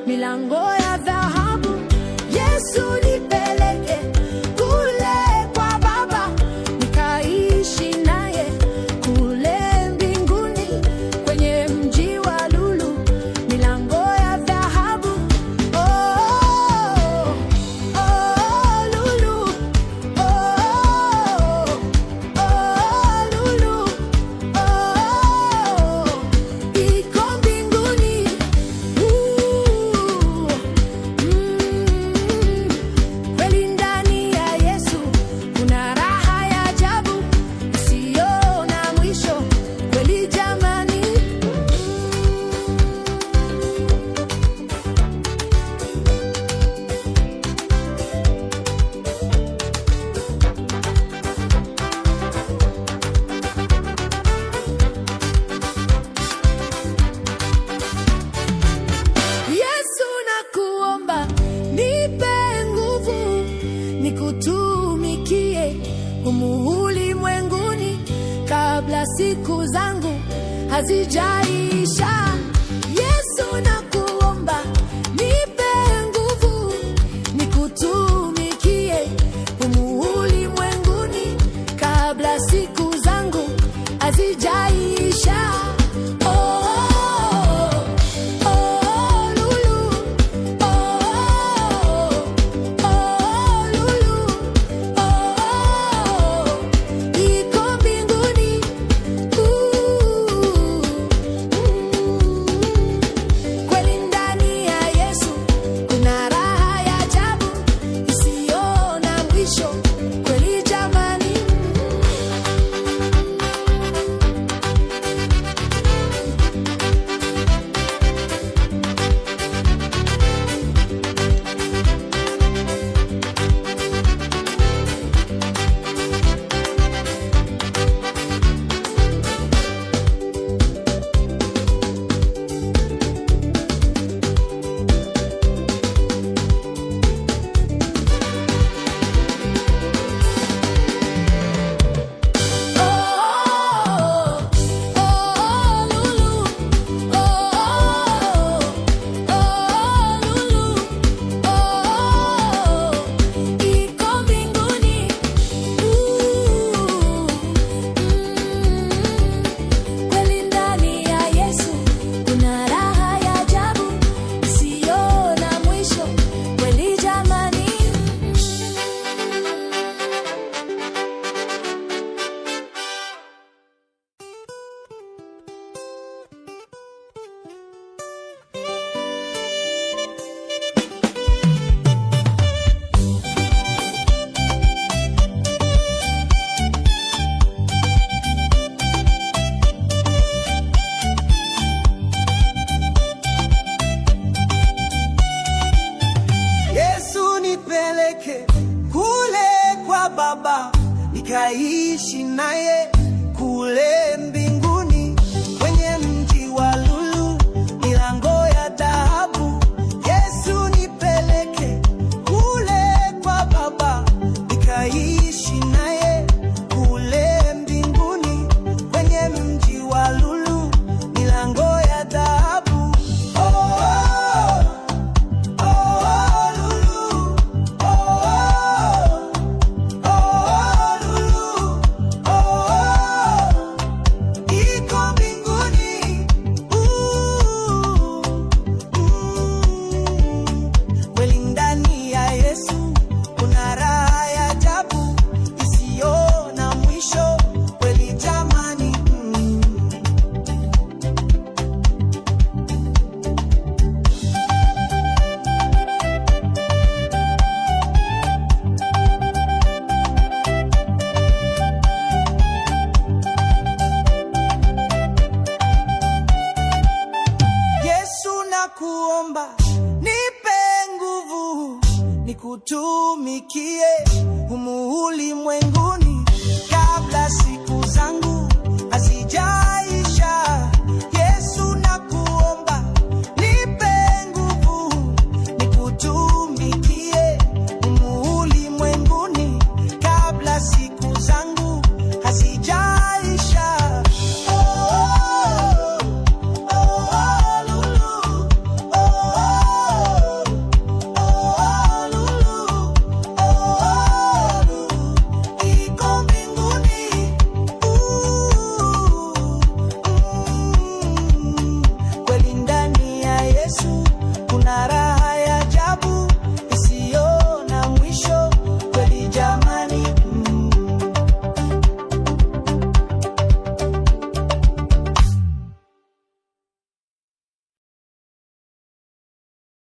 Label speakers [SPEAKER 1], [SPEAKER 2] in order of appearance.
[SPEAKER 1] Milango ya dhahabu. Yesu, nipeleke kule kwa Baba, nikaishi naye kule mbinguni, kwenye mji wa lulu, milango ya dhahabu. Oh, oh, lulu. Oh, oh, lulu. Oh, iko mbinguni. Kweli ndani ya Yesu kuna raha ya ajabu isiyo na mwisho. Kweli jamani. Yesu, nakuomba nipe nguvu nikutumikie humu ulimwenguni kabla siku zangu hazijaisha. Yesu, nakuomba nipe nguvu nikutumikie humu ulimwenguni kabla siku zangu hazijaisha. Oh, oh, oh, lulu. Oh, oh, lulu. Oh, iko mbinguni. Kweli ndani ya Yesu kuna raha ya ajabu isiyo na mwisho. Kweli jamani. Oh, oh, lulu. Oh, oh, lulu. Oh, iko mbinguni. Kweli ndani ya Yesu kuna raha ya ajabu isiyo na mwisho. Kweli jamani.
[SPEAKER 2] Yesu, nipeleke kule kwa Baba, nikaishi naye kule mbinguni, kwenye mji wa lulu, milango ya dhahabu. Yesu, nipeleke kule kwa Baba, nikaishi naye kule mbinguni, kwenye mji wa lulu, milango ya dhahabu. Oh, oh, oh, lulu. Oh, oh, lulu. Oh, iko mbinguni. Kweli ndani ya Yesu kuna raha ya ajabu isiyo na mwisho. Kweli jamani. Yesu, nakuomba nipe nguvu nikutumikie humu ulimwenguni kabla siku